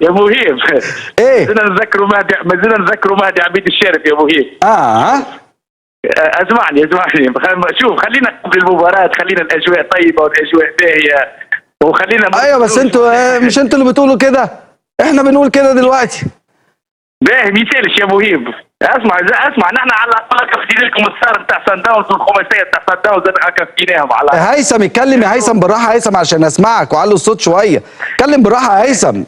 يا مهيب. ايه؟ مازلنا نذكروا مهدي عبيد الشارف يا مهيب. اسمعني اسمعني، شوف، خلينا قبل المباراة، خلينا الاجواء طيبة والاجواء باهيه وخلينا ايوه، بس انتوا مش انتوا اللي بتقولوا كده، احنا بنقول كده دلوقتي. باهي، ما يسالش يا مهيب. اسمع اسمع، نحن على الاقل كفينا لكم الثار بتاع سان داونز والخماسيه بتاع سان داونز، كفيناهم على هيثم اتكلم يا هيثم، بالراحة هيثم عشان اسمعك، وعلوا الصوت شويه. اتكلم بالراحة يا هيثم،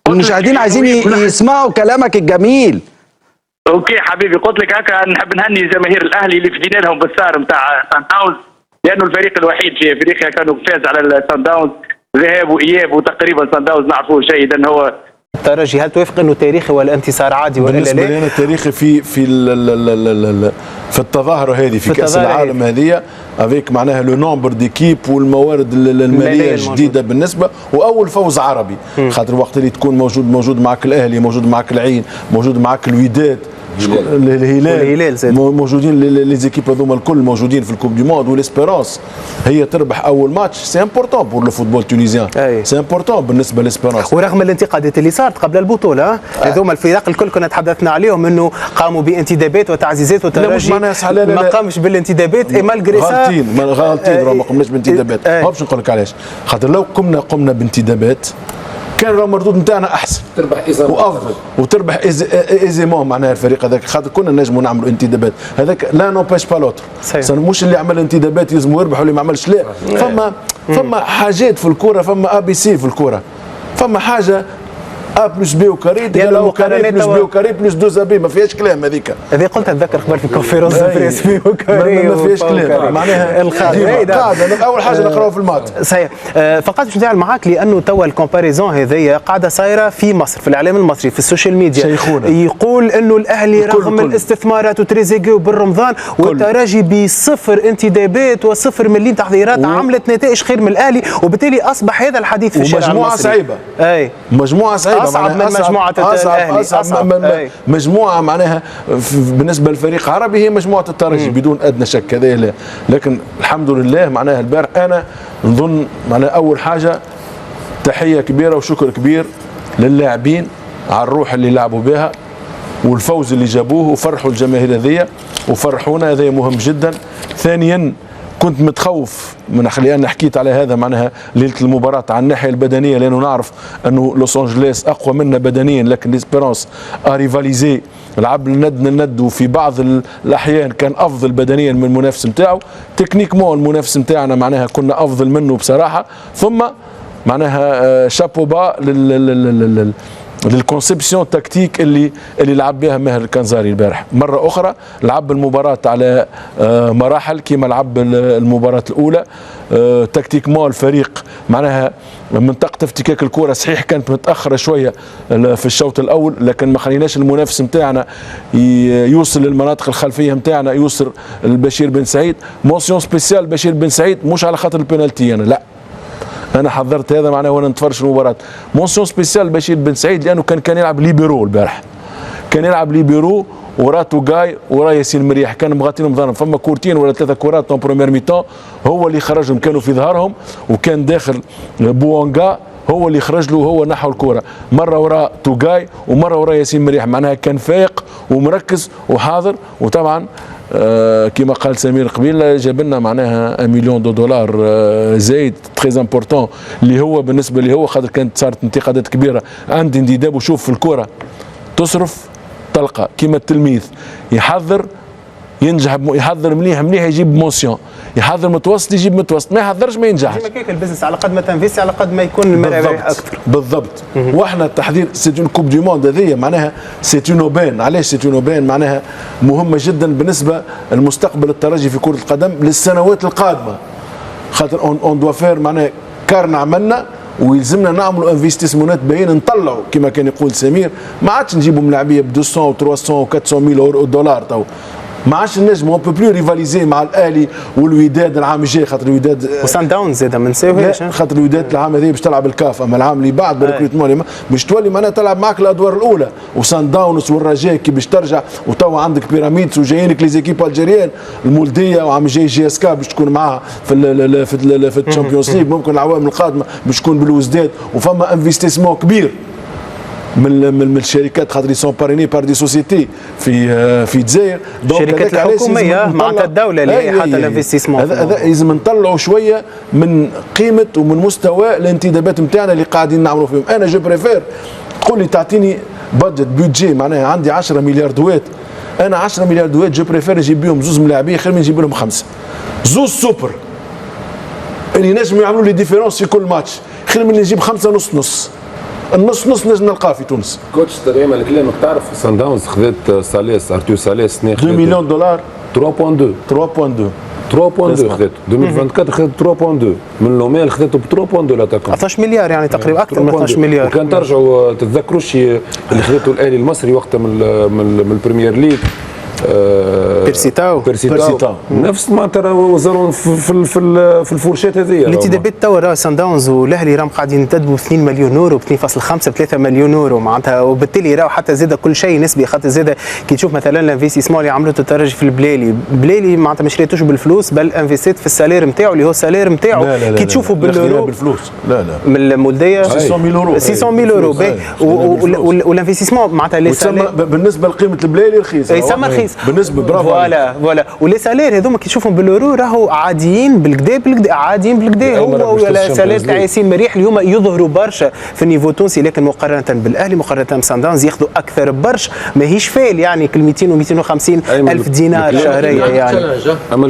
المشاهدين عايزين يسمعوا كلامك الجميل. OK حبيبي، قلت لك هكا نحب نهني جماهير الاهلي اللي فدينا لهم بالثار نتاع سان داونز، لانه الفريق الوحيد في افريقيا كانوا فاز على السان داونز ذهاب واياب، وتقريبا سان داونز نعرفوه جيدا هو الترجي، هل توافق انه تاريخي ولا انتصار عادي ولا بالنسبة لا؟ لي انا تاريخي في في التظاهرة هذه في كاس التظاهرة. العالم هذه، avec معناها le nombre d'équipes والموارد المالية المالية. الجديدة بالنسبه، واول فوز عربي، خاطر وقت اللي تكون موجود معك الاهلي، موجود معك العين، موجود معك الوداد، الهلال. والهلال زاد. موجودين les équipes هذوما الكل موجودين في ال coupe du monde، وال Espérance هي تربح اول match، c'est important pour le football tunisien. C'est important بالنسبة لل Espérance. ورغم الانتقادات اللي صارت قبل البطوله، هذوما الفرق الكل كنا تحدثنا عليهم انه قاموا بانتدابات وتعزيزات مش وترجي معناها صح، لا، لا، ما لا. قامش بالانتدابات et malgré ça غالطين، غالطين، راه ما قمناش بانتدابات. هاو باش نقول لك علاش، خاطر لو قمنا بانتدابات كان راه المردود نتاعنا احسن. تربح aisément. وافضل وتربح aisément معناها الفريق هذاك، خاطر كنا نجموا نعملوا انتدابات. هذاك l'un n'empêche pas l'autre. مش اللي عمل انتدابات يلزم يربح واللي ما عملش لا. فما حاجات في الكوره، فما ABC في الكوره، فما حاجة A plus B au carré لأن égal A au carré المقارنات plus B au carré plus 2 AB، ما فيهاش كلام هذيك. هذه قلت اتذكر قبل في conférence presse B ما فيهاش كلام معناها. الخالد. قاعدة اول حاجة نقراوها في ال maths. صحيح. فقط باش نتفاعل معاك، لانه توا ال comparaison هذيا قاعدة صايرة في مصر، في الاعلام المصري، في ال social media. شيخونا. يقول انه الاهلي رغم كل. الاستثمارات وتريزيجيه وبالرمضان، والترجي بصفر انتدابات وصفر مليم تحضيرات عملت نتائج خير من الاهلي، وبالتالي اصبح هذا الحديث في الشارع ومجموعة المصري. صعيبة. مجموعة صعيبه. أصعب معناها من مجموعة أصعب الأهلي. أصعب, أصعب. مجموعة معناها بالنسبة للفريق عربي هي مجموعة الترجي بدون ادنى شك، هذا لا. لكن الحمد لله معناها البارح انا نظن معناها اول حاجة تحية كبيرة وشكر كبير للاعبين على الروح اللي لعبوا بها والفوز اللي جابوه وفرحوا الجماهير هذيا وفرحونا، هذا مهم جدا. ثانيا، كنت متخوف من، لان حكيت على هذا معناها ليلة المباراة على الناحية البدنيه، لانه نعرف انه لوس انجليس اقوى منا بدنيا، لكن l'Espérance a rivalisé، لعب الند للند، وفي بعض الاحيان كان افضل بدنيا من المنافس نتاعو. techniquement المنافس نتاعنا معناها كنا افضل منه بصراحه. ثم معناها chapeau bas لل conception tactique اللي لعب بها ماهر الكنزاري البارح. مرة اخرى لعب المباراة على مراحل كما لعب المباراة الاولى. Tactiquement الفريق معناها منطقة افتكاك الكره صحيح كانت متاخرة شوية في الشوط الاول، لكن ما خليناش المنافس نتاعنا يوصل للمناطق الخلفية نتاعنا، يوصل البشير بن سعيد. mention spéciale بشير بن سعيد، مش على خاطر البينالتي، انا لا، انا حضرت هذا معناه وانا نتفرج في المباراه. mention spéciale بشير بن سعيد لانه كان يلعب ليبيرو البارح، كان يلعب ليبيرو ورا توغاي ورا ياسين مريح، كان مغطينهم ظهرهم. فما كورتين ولا ثلاثة كرات en première mi-temps هو اللي خرجهم، كانوا في ظهرهم وكان داخل بوانغا، هو اللي خرج له، هو نحو الكره، مرة وراء توغاي ومرة وراء ياسين مريح. معناها كان فايق ومركز وحاضر. وطبعا كما قال سمير قبيل، جاب لنا معناها 1 million de dollars زايد، très important اللي هو بالنسبة لي هو، خاطر كانت صارت انتقادات كبيرة عندي انتداب. وشوف في الكره تصرف تلقى، كما التلميذ يحضر ينجح، يحضر مليح مليح يجيب mention، يحضر متوسط يجيب متوسط، ما يحضرش ما ينجحش. ديما كيك ال business، على قد ما تنفيسي على قد ما يكون المرابح اكثر. بالضبط. واحنا التحضير c'est une coupe du monde هذيا، معناها c'est une aubaine. علاش c'est une aubaine؟ معناها مهمة جدا بالنسبة لمستقبل الترجي في كره القدم للسنوات القادمه، خاطر on doit faire معناها كارنا عملنا ويلزمنا نعملوا investissement ات باين، نطلعوا كما كان يقول سمير، ما عادش نجيبوا ملاعبيه ب 200 و 300 و 400 mille euro دولار. تو ما عادش نجم on peut plus rivaliser مع الاهلي والوداد العام الجاي، خاطر الوداد وسان داونز زاد ما نساوهاش، خاطر الوداد العام هذا باش تلعب الكاف، اما العام اللي بعد بال recrutement باش تولي معناها تلعب معك الادوار الاولى، وسان داونز والرجاء كي باش ترجع، وتوا عندك بيراميدز وجايينك les équipes algériennes المولديه، وعام الجاي JSK باش تكون معاها في ال Champions League، ممكن العوام القادمة باش تكون بالوزداد، وفما investissement كبير من الشركات خاطر sont parrainés par des sociétés في الجزائر. الشركات الحكومية معناتها الدولة اللي هي حتى ال investissement. هذا لازم نطلعوا شوية من قيمة ومن مستوى الانتدابات نتاعنا اللي قاعدين نعملوا فيهم. انا je préfère تقول لي تعطيني budget معناها عندي 10 مليار دوات، انا 10 مليار دوات je préfère نجيب بهم زوز ملاعبيه خير من نجيب لهم خمسة، زوز سوبر اللي نجموا يعملوا لي différence في كل ماتش خير من نجيب خمسة نص نص. النص نص نجم نلقاه في تونس. coach تدعيم لكلامك، تعرف سان داونز خذت ساليس، ارتو ساليس 2 مليون دولار. 3.2. 3.2. 3.2 خذته 2024، خذت 3.2 من لوميل، خذته ب 3.2 l'attaquant. 12 مليار يعني تقريبا اكثر من 12 مليار. وكان ترجعوا تتذكروا الشيء اللي خذته الاهلي المصري وقتها من ال Premier League؟ بيرسيتاو. بيرسيتاو نفس معناتها وزاروا في ال fourchette هذه. الانتدابات توا راه سان داونز والاهلي راهم قاعدين ينتدبوا ب 2 مليون اورو، ب 2.5، ب 3 مليون اورو معناتها، وبالتالي راهو حتى زاد كل شيء نسبي، خاطر زاد كي تشوف مثلا ال investissement اللي عملته الترجي في البلالي، بلالي معناتها ما شريتوش بالفلوس بل investit في ال salaire نتاعو اللي هو ال salaire نتاعو كي تشوفوا باليورو بالفلوس. لا لا، من المولديه. 600 اورو. 600 اورو وال investissement معناتها les salaires بالنسبة لقيمة البلالي رخيص. يسمى رخيص بالنسبه، برافو. voilà voilà، و les salaires هذوما كي تشوفهم بالأورو راهو عاديين بالكدا بالكدا، عاديين بالكدا، هو ولا salaire تاع ياسين مريح اللي هما يظهروا برشا في ال niveau التونسي، لكن مقارنة بالاهلي مقارنة بسان داونز ياخذوا اكثر برشا، ماهيش فال يعني كل 200 و 250 الف دينار شهرية يعني.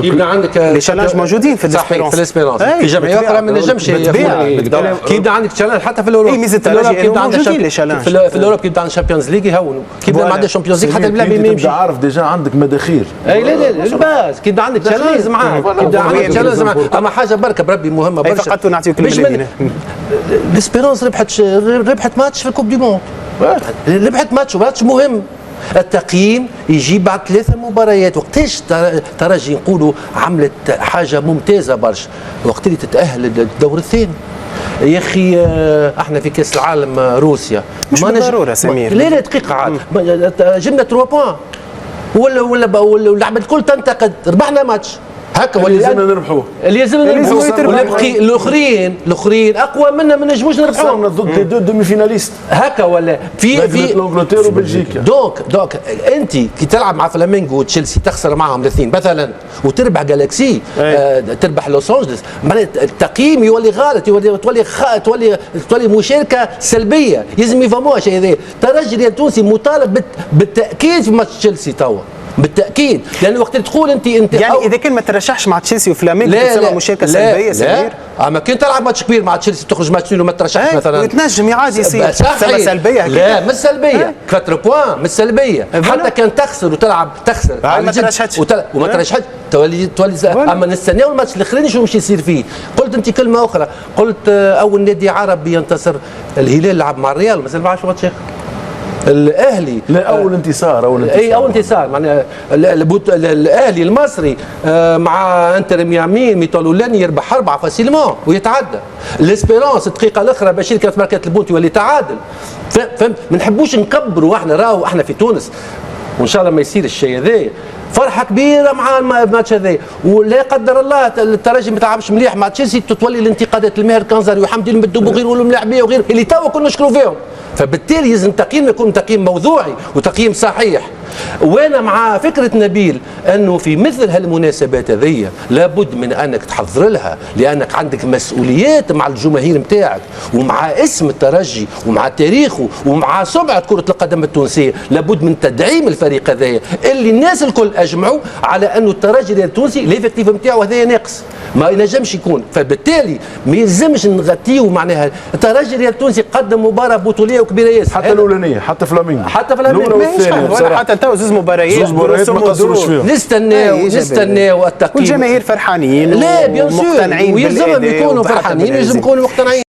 كي يبدا عندك les challenges موجودين في l'Espérance، في l'Espérance، في جمعيات اخرى ما نجمش. كي يبدا عندك challenge حتى في l'Europe، اي ميزة الترجي موجودين les challenges في l'Europe. كي يبدا عندك Champions League يهونوا، كي يبدا ما عندك Champions League حتى اللاعب ما يمشي. عارف déjà عندك مداخيل. اي لا لا باس كي يبدا عندك challenge معاه، كي يبدا عندك challenge معاه. اما حاجة بركة بربي مهمة برشا. فقط نعطيك l'Espérance ربحت ماتش في ال Coupe du Monde، ربحت ماتش وماتش مهم. التقييم يجي بعد ثلاثة مباريات. وقتاش ترجي نقولوا عملت حاجة ممتازة برشا؟ وقت اللي تتأهل للدور الثاني. يا اخي احنا في كاس العالم روسيا مش بالضرورة سمير. لا لا دقيقة عاد، جبنا 3 points ولا واللعبة الكل تنتقد، ربحنا ماتش هكا ولا لازمنا نربحوه، اللي لازمنا نربحوه، ونبقي الاخرين اقوى منا ما نجموش نربحوهم. ضد les deux demi-finalistes هكا ولا في l'Angleterre وبلجيكا. donc انت كي تلعب مع فلامينغو وتشيلسي تخسر معهم الاثنين مثلا وتربح جالاكسي تربح لوس انجلس، معناها التقييم يولي غلط، يولي تولي مشاركة سلبية. لازم يفهموها الشيء هذا. الترجي التونسي مطالب بالتاكيد في ماتش تشيلسي توا بالتاكيد، لان وقت تقول انت يعني اذا كان ما ترشحش مع تشيلسي وفلامينغو تسمى مشاركة سلبية سمير. اما كي تلعب ماتش كبير مع تشيلسي تخرج match nul وما ترشحش مثلا وتنجم عادي يصير تسمى سلبية. لا مش سلبية، 4 points مش سلبية، حتى كان تخسر وتلعب تخسر ما ترشحش وما ترشحش تولي. اما نستناو الماتش الاخراني شو مش يصير فيه. قلت انت كلمة اخرى، قلت اول نادي عربي ينتصر، الهلال لعب مع الريال مازال ما عرفش ماتش الاهلي. لا اول انتصار، اول انتصار، اي اول انتصار معناها الاهلي المصري مع انتر ميامي mi-temps الاولاني يربح 4 facilement ويتعدى. l'Espérance الدقيقة الاخرى بشير كانت ماركات البونت يولي تعادل. فهمت؟ ما نحبوش نكبروا احنا، راهو احنا في تونس وان شاء الله ما يصير الشيء هذا. فرحه كبيرة مع الماتش هذا، ولا قدر الله الترجي ما تلعبش مليح مع تشيلسي تتولي الانتقادات الماهر كنزاري وحمدي المدوب وغيره والملاعبيه وغيره اللي توا كنا نشكروا فيهم. فبالتالي لازم التقييم يكون تقييم موضوعي وتقييم صحيح. وانا مع فكرة نبيل انه في مثل هالمناسبات هذه لابد من انك تحضر لها، لانك عندك مسؤوليات مع الجماهير نتاعك ومع اسم الترجي ومع تاريخه ومع سمعه كره القدم التونسية. لابد من تدعيم الفريق هذايا اللي الناس الكل اجمعوا على انه الترجي التونسي l'effectif نتاعو هذايا ناقص ما ينجمش يكون. فبالتالي ما يلزمش نغطيو معناها الترجي التونسي قدم مباراة بطوليه وكبيره ياسر، حتى الاولانية حتى فلامينغو، حتى فلامينغو، حتى تو زوز مباريات، ما قصروش فيهم. نستناو التقييم والجماهير فرحانين لا bien sûr، ويلزمهم يكونوا فرحانين ويلزم يكونوا مقتنعين.